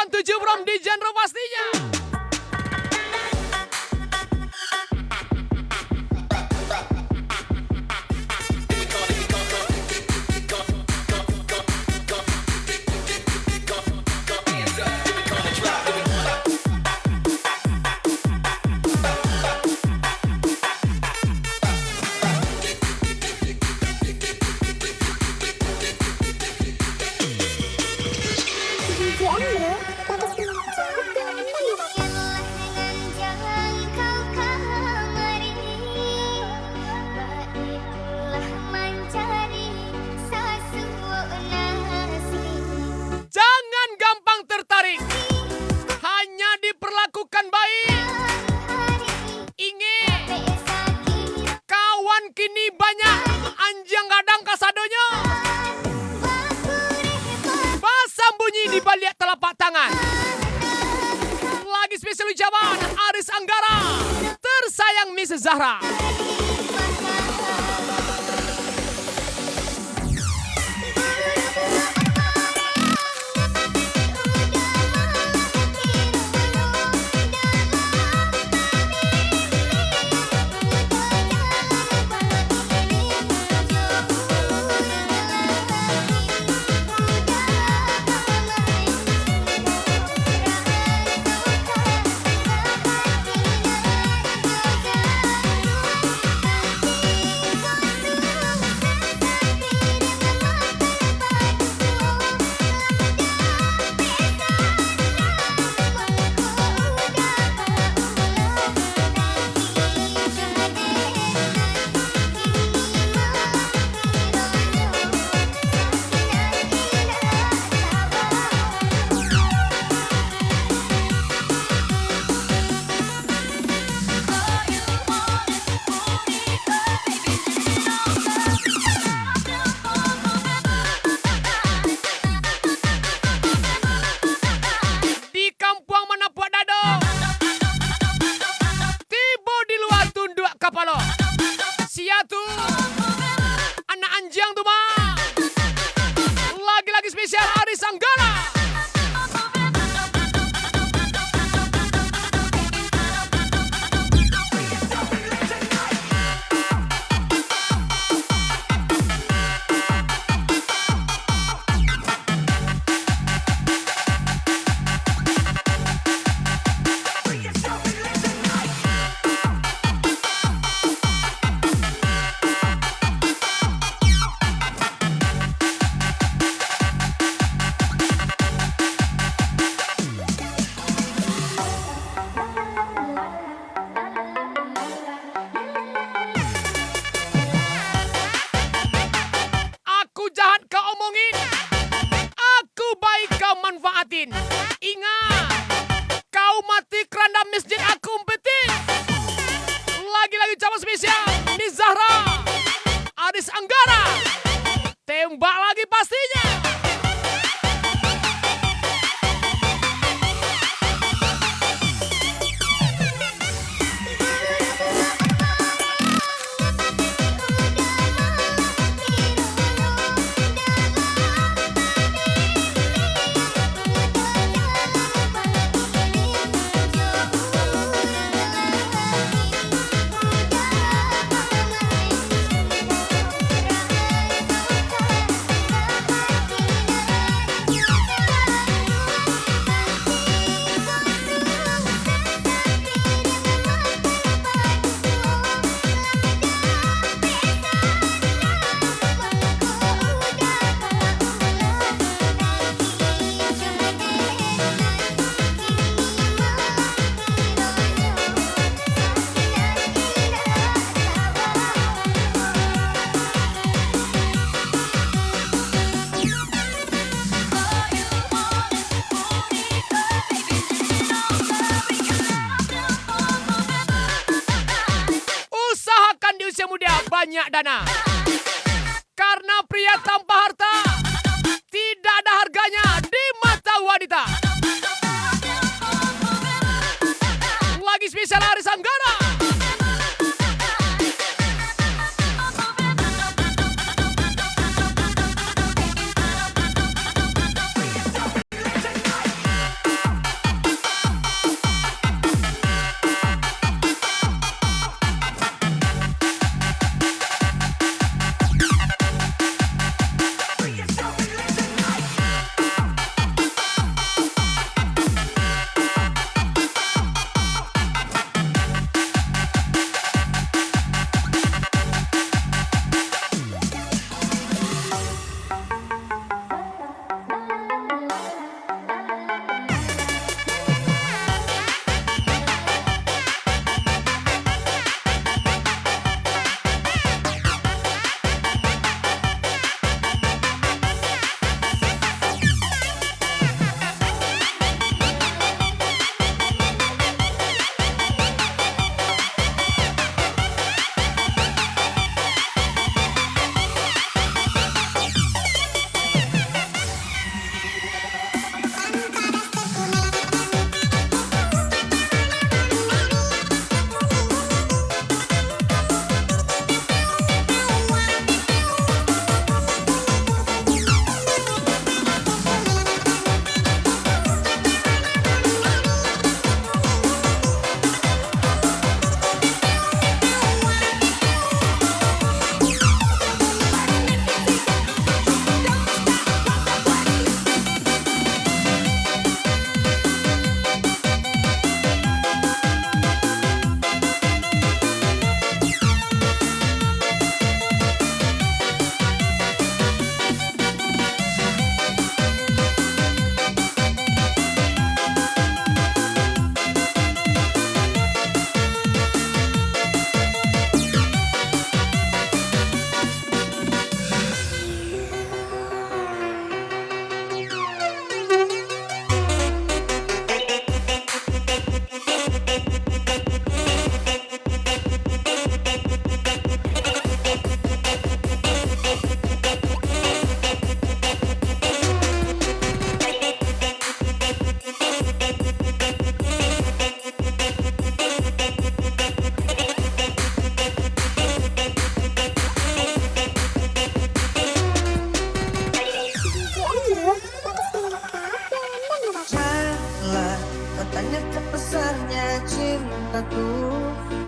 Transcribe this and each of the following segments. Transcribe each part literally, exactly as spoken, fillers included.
Tujuh Brom di genre pastinya. Jangan gampang tertarik. Hanya diperlakukan baik. Ingat, kawan kini banyak, anjiang gadang kasadonyo. Basambunyi di baliak telapak tangan. Lagi spesial ucapan Aris Anggara, tersayang Miss Zahra. Di kampuang manapuak dado, tibo di lua tunduak kapalo. Sia tu, anak anjiang tu mah. Lagi-lagi spesial Aris Anggara. Aku jahat ka omongin, aku baik ka manfaatin. Ingat, kau mati karando masjid aku umpetin. Lagi-lagi ucapan spesial, Miss Zahra, Aris Anggara. Tembak lagi pastinya. Usahakan di usia muda banyak dana. Karena pria tanpa harta tidak ada harganya di mata wanita. Lagi spesial Aris Anggara.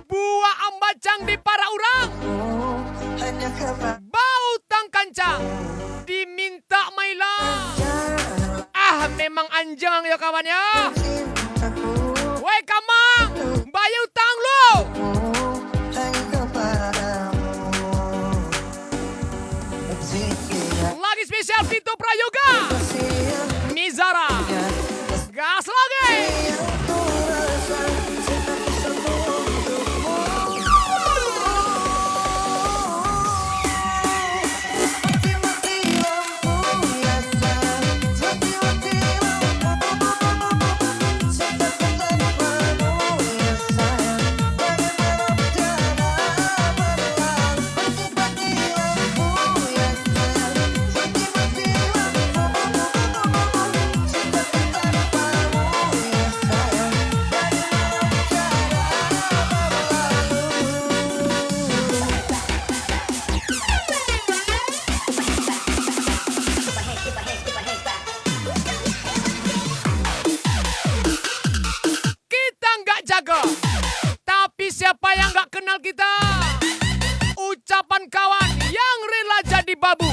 Buah ambacang diparak urang, bautang kancang dimintak mailang. Ah, memang anjang yo, kawan, yo. Woi, Kamang, bayar utang lu. Lagi spesial Vito Prayoga, Mizara. Gas lagi. Kita nggak jago, tapi siapa yang nggak kenal kita? Ucapan kawan yang rela jadi babu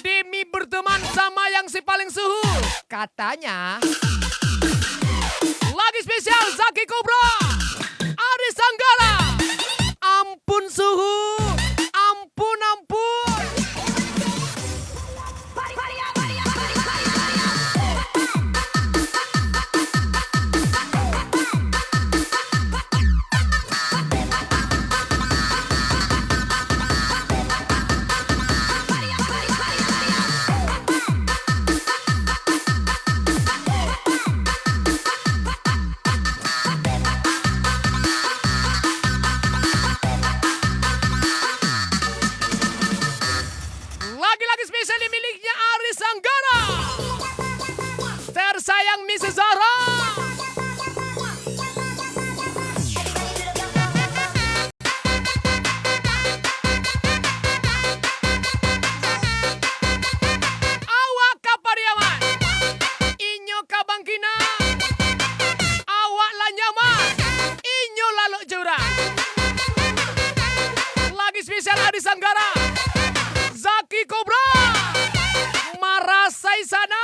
demi berteman sama yang si paling suhu. Katanya, lagi spesial Zaki Kobra, Aris Anggara. Ampun suhu, ampun, ampun. Lagi-lagi spesial miliknya Aris Anggara. Tersayang Miss Zara. Awak ka Pariaman, inyo ka Bangkinang. Awak lah nyaman, inyo lalok jurang. Lagi spesial Aris Anggara, Zaki Kobra, Marasai Sana.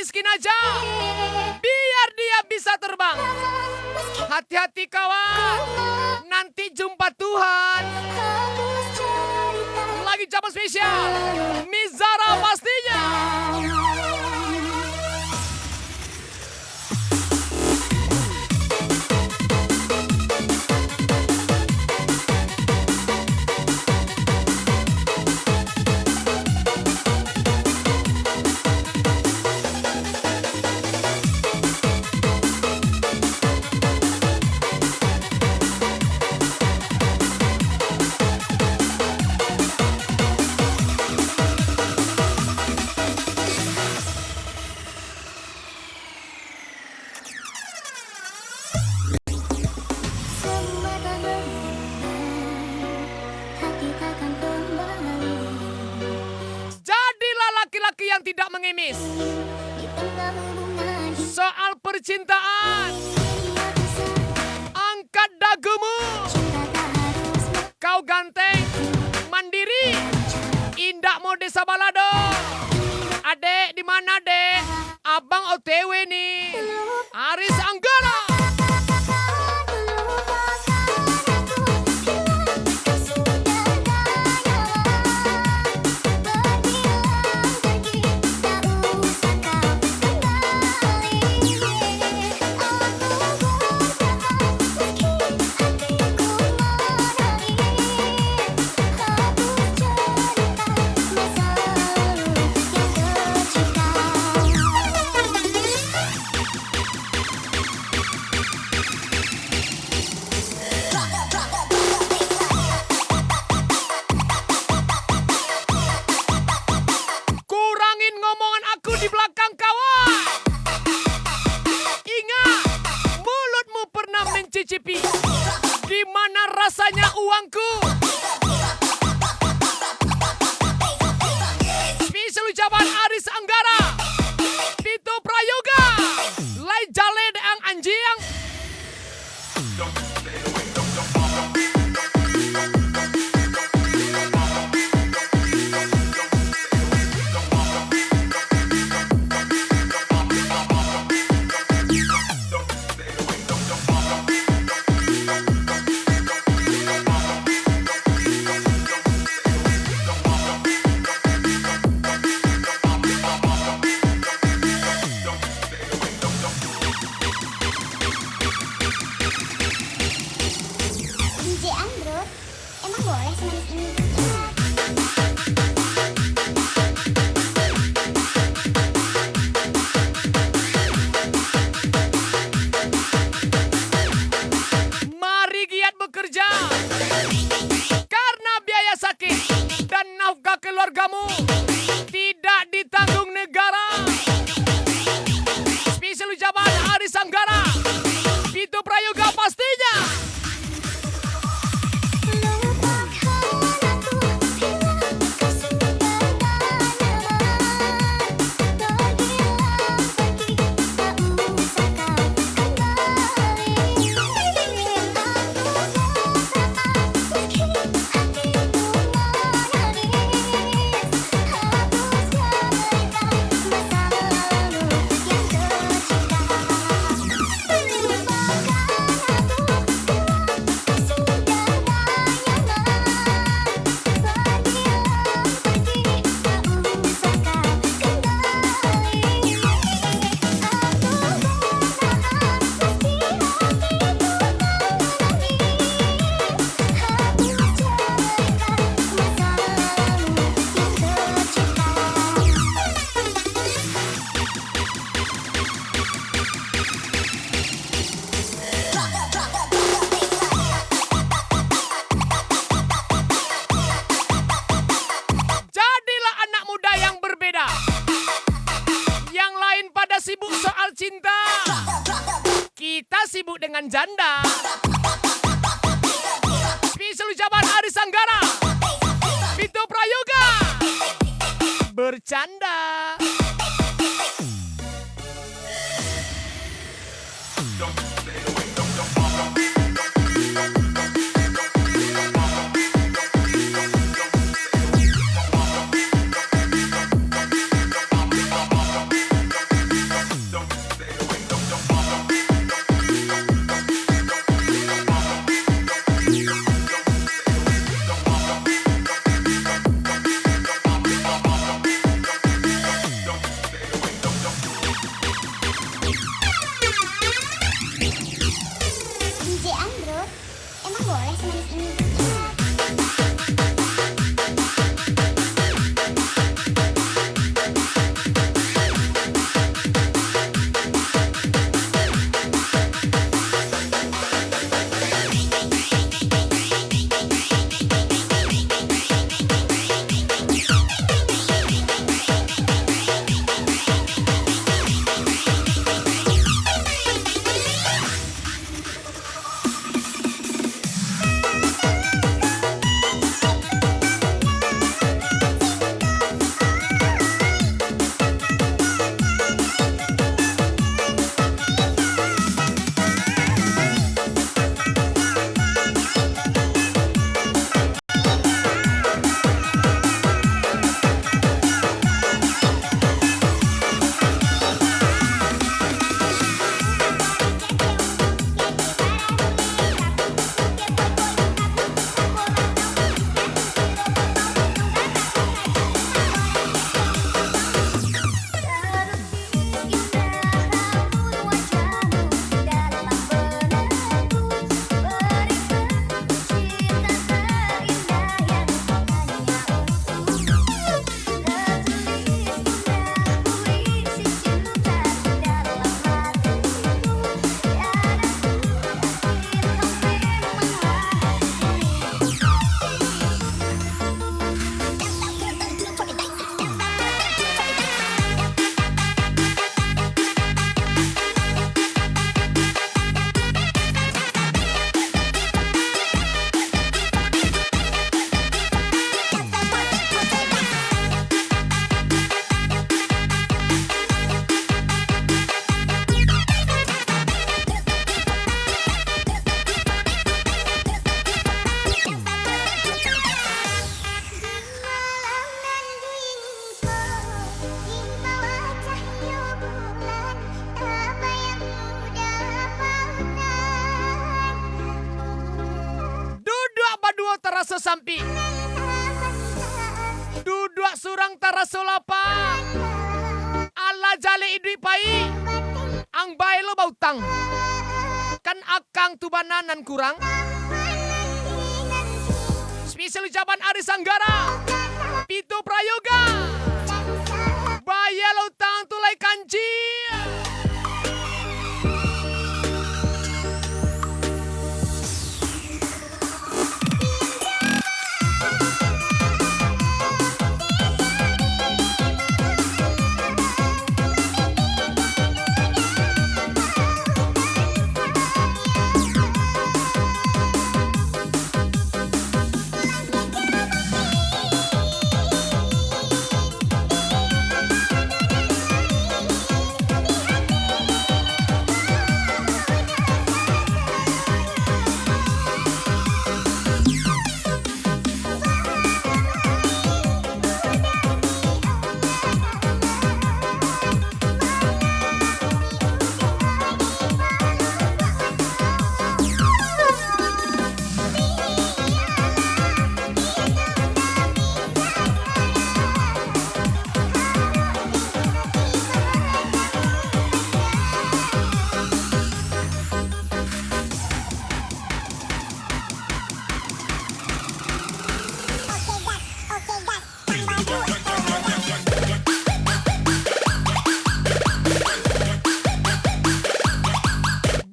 miskin aja, biar dia bisa terbang. Hati-hati kawan, nanti jumpa Tuhan. Lagi ucapan spesial, Mizara pastinya. Jadilah laki-laki yang tidak mengemis. Soal percintaan, angkat dagumu. Kau ganteng, mandiri, indak mode sabalah doh. Adek, di mana, Dek? Abang O T W ni. Aris Anggara. Kurangin ngomongan aku di belakang, kawan. Ingat, mulutmu pernah mencicipi di mana rasanya uangku. Spesial ucapan Aris Anggara, Pito Prayoga, lai jaleh dek ang anjiang. D J Andro, emang boleh semanis ini? Mari giat bekerja. Karena biaya sakit dan nafkah keluargamu tidak ditanggung negara. Spesial ucapan Aris Anggara, Pito Prayoga pastinya. Jadilah anak muda yang berbeda. Yang lain pada sibuk soal cinta, kita sibuk dengan janda. Spesial ucapan Aris Anggara, Pito Prayoga, bercanda. sampik. Duduak surang taraso lapa. Alah jaleh iduik paik. Ang bae lo bautang. Kan akang tu bana nan kurang. Spesial ucapan Aris Anggara. Pito Prayoga. Bayar lo utang tu lai kancil.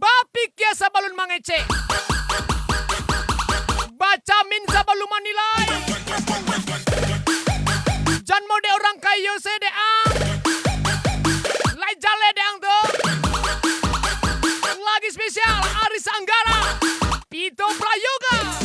Bapikia sabalun mangecek. Bacamin sabalun manilai. Jan mode urang kayo se dek ang. Lai jaleh dek ang tu. Lagi spesial, Aris Anggara. Pito Prayoga.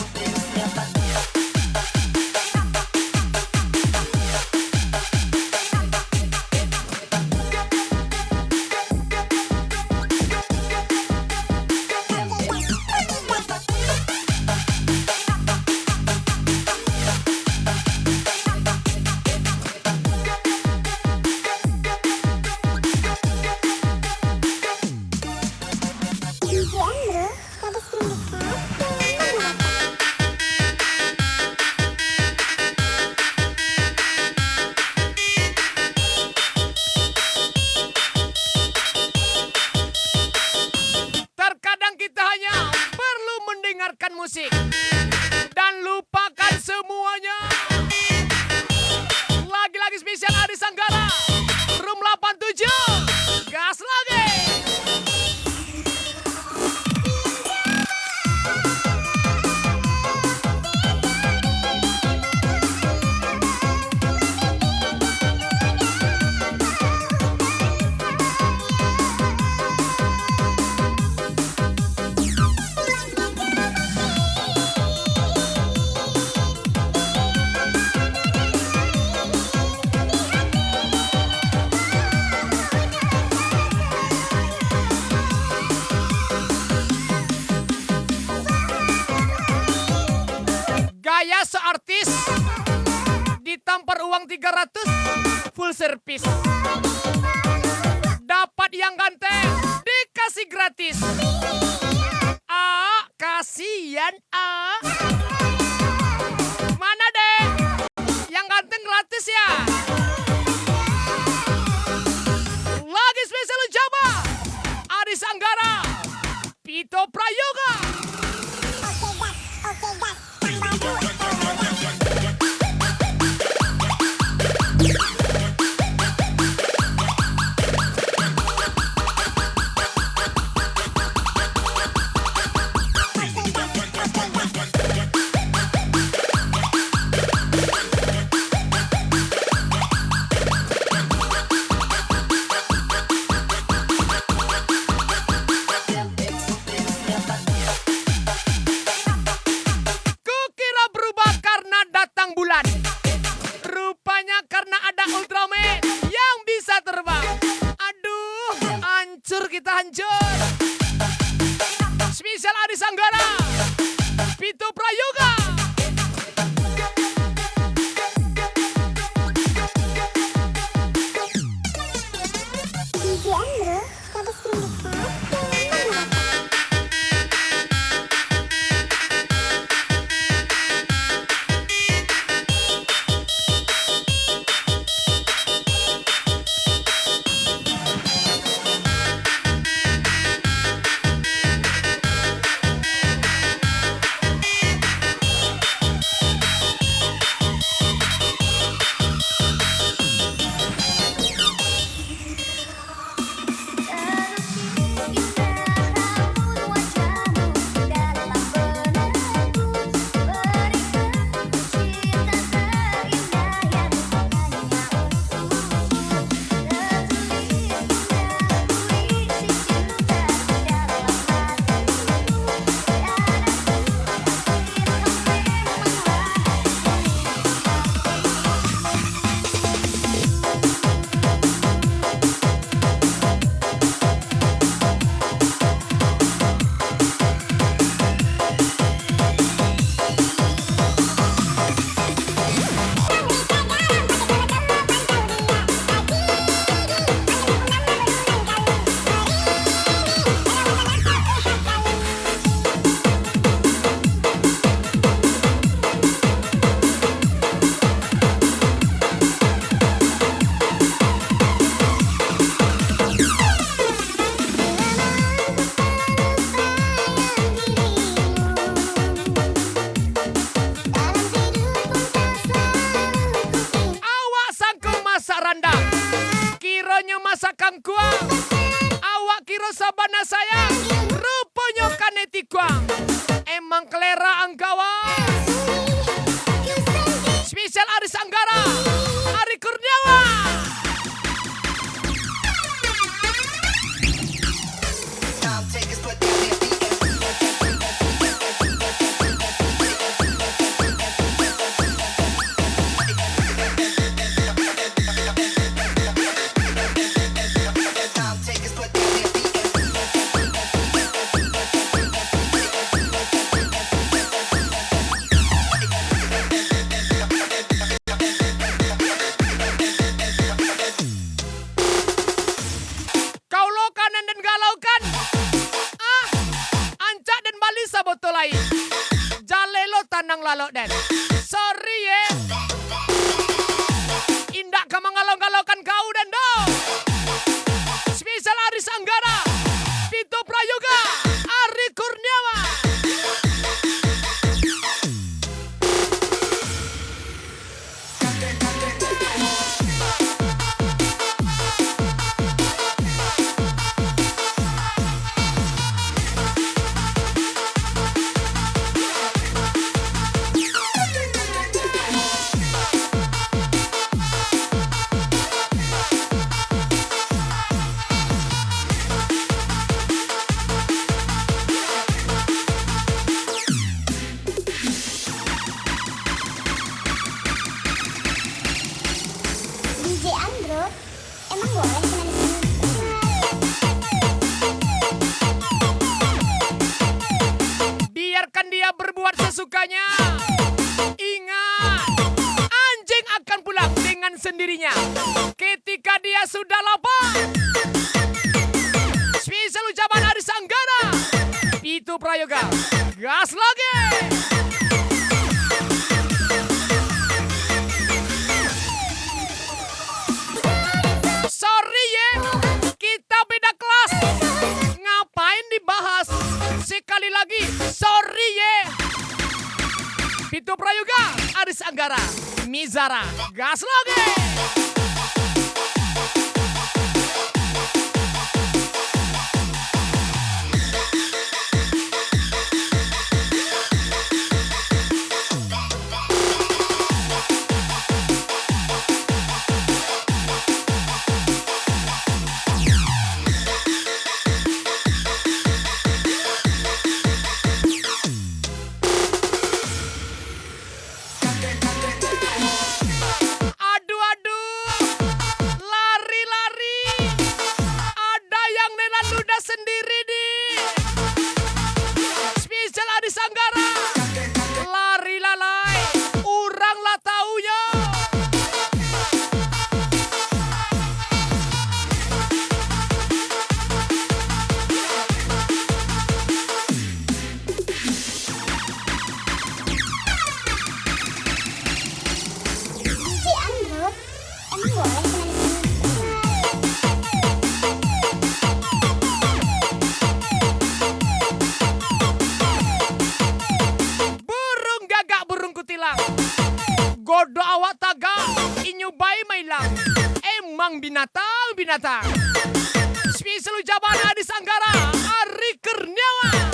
Terkadang kita hanya perlu mendengarkan musik dan lupakan semuanya. Lagi-lagi spesial Aris Anggara, Room delapan tujuh, gas lagi. Gaya seartis, ditampar uang tiga ratus, full service. Dapat yang ganteng, dikasih gratis. A, kasian, A. Mana, Dek? Yang ganteng gratis, ya? Lagi spesial Jaba, Aris Anggara, Pito Prayoga. Oke, gas. Oke, gas. Kukira berubah karena datang bulan. Rupanya karena ada Ultraman yang bisa terbang. Aduh, hancur kita, hancur. Spesial Aris Anggara, Pito Prayoga. D J Andrew. Gadis pinggir satu. Rasa bana sayang, ruponyo kanai tikuang. Emang kalera angkawa. Spesial Aris Anggara, Ari Kurniawan. Kau lo kanan den galaukan. Ah, ancak den bali sabotol lai. Jaleh lo tanang lalok den. Sorry ye. Indak ka manggalau-galaukan kau den doh. Spesial Aris Anggara, Pito Prayoga, Ari Kurniawan. D J Andro, emang boleh kena di sini? Biarkan dia berbuat sesukanya. Ingat, anjing akan pulang dengan sendirinya. Ketika dia sudah lapar. Spesial ucapan Aris Anggara. Pito Prayoga. Gas lagi. Sorry ye, kita beda kelas. Ngapain dibahas? Sekali lagi, sorry ye. Pito Prayoga, Aris Anggara, Mizara, gas lagi. Aduh, aduh. Lari, lari. Ada yang nelan ludah sendiri, di. Spesial Aris Anggara. Lari, lalai. Urang lah tahu, yo. Si Andro, emang boleh kena di sini? Burung gagak, burung kutilang. Godok awak tagak, inyo bae mailang. Emang binatang, binatang. Spesial ucapan Aris Anggara, Ari Kurniawan.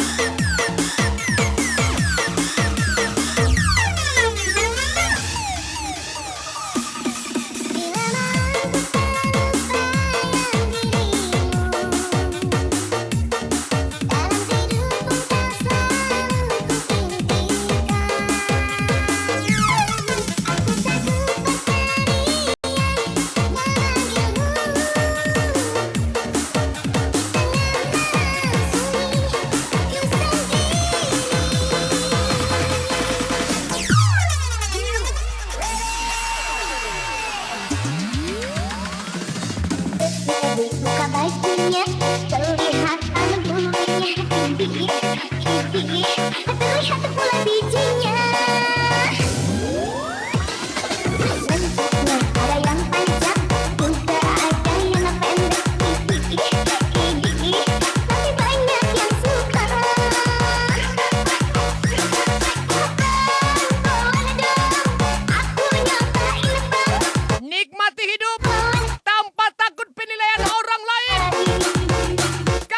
Buka bajunya, terlihat anak bulunya. Terlihat pula bijinya. Bentuknya ada yang panjang, juga ada yang pendek. Tapi banyak yang suka. Bukan bola dong, aku nyobain, Bang. Nikmati hidup tanpa takut penilaian orang lain. K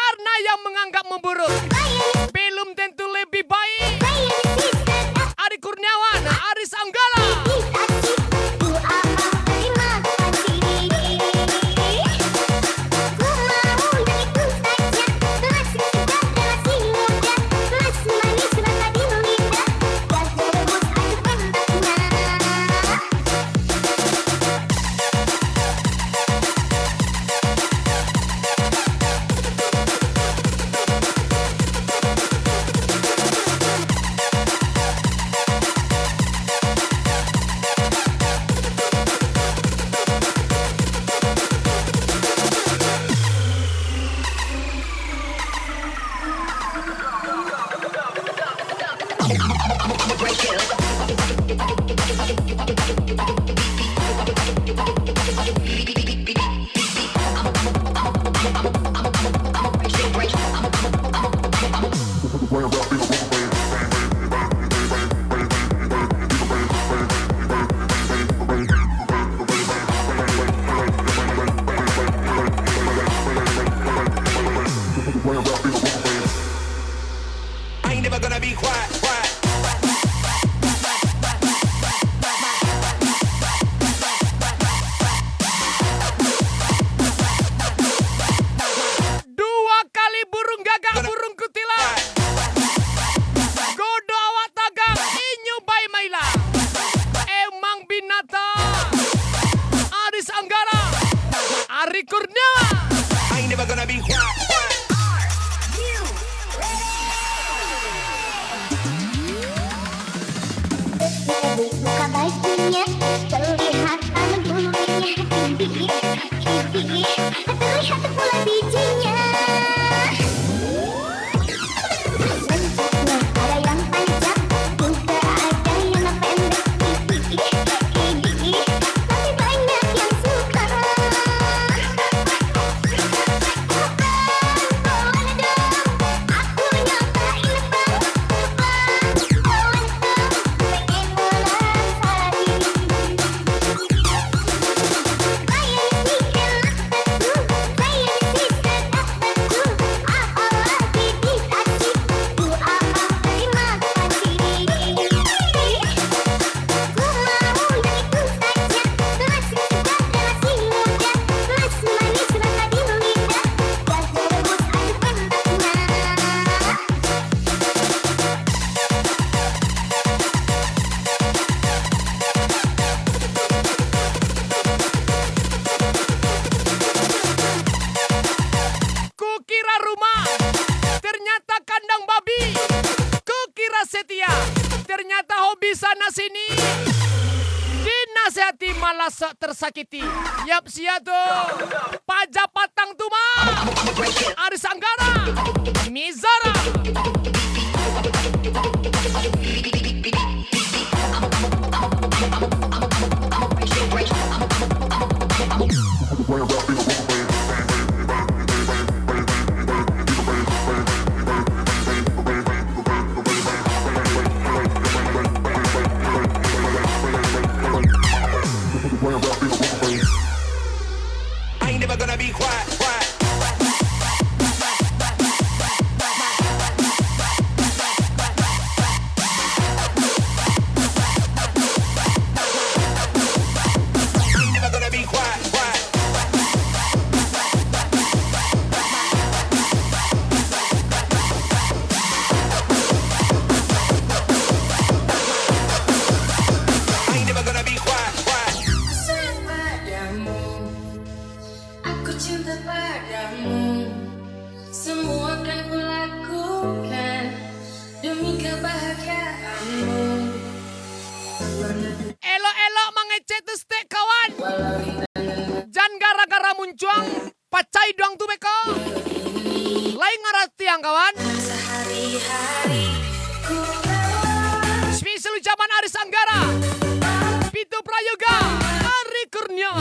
Kukira rumah, ternyata kandang babi. Kukira setia, ternyata hobi sana sini. Dinasihati malah sok tersakiti. Yap, sia tu. Paja patang tu mah. Aris Anggara. Mizara. I ain't never gonna be quiet, quiet. I ain't never gonna be quiet, quiet. I ain't never gonna be quiet, quiet. Aku sayang padamu, aku cinta padamu. Semua akan kulakukan demi kebahagiaanmu. Elok-elok mangecek tu stek, kawan. Walau rintangan. Jan gara-gara muncuang, pacai doang tu beko. Lai ngaratian, kawan. Sehari-hari ku bawa. Spesial ucapan Aris Anggara. Pitu Prayoga, Ari Kurnia.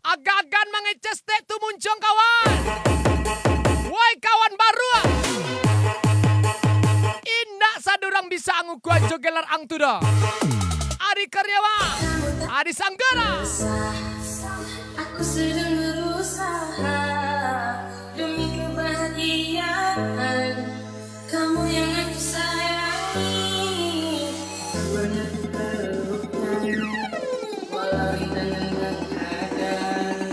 Agak-agak mangecek stek tu muncuang, kawan. Woi, kawan baru, ah. Indak sadurang bisa angukuan jo gelar ang tu doh. Ari Karyawan, Ari Sanggara. Aku sedang berusaha demi kebahagiaan kamu yang aku sayangi. Pernah ku perlukan, walau rintangan menghadang,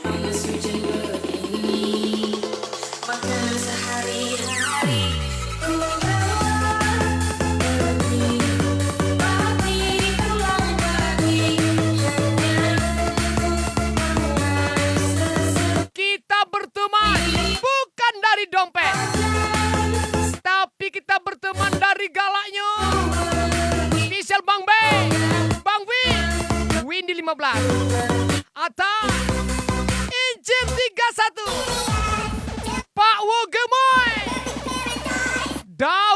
panas hujan begini, makanan sehari-hari ku bawa pergi, tapi pulang pagi hanya untuk menangis. Kita berteman bukan dari dompet, tapi kita berteman dari galaknyo. Misal Bang Bey, Bang Win, Windy lima belas, Ata, Injil tiga satu, Pak Wo Gemoy, dan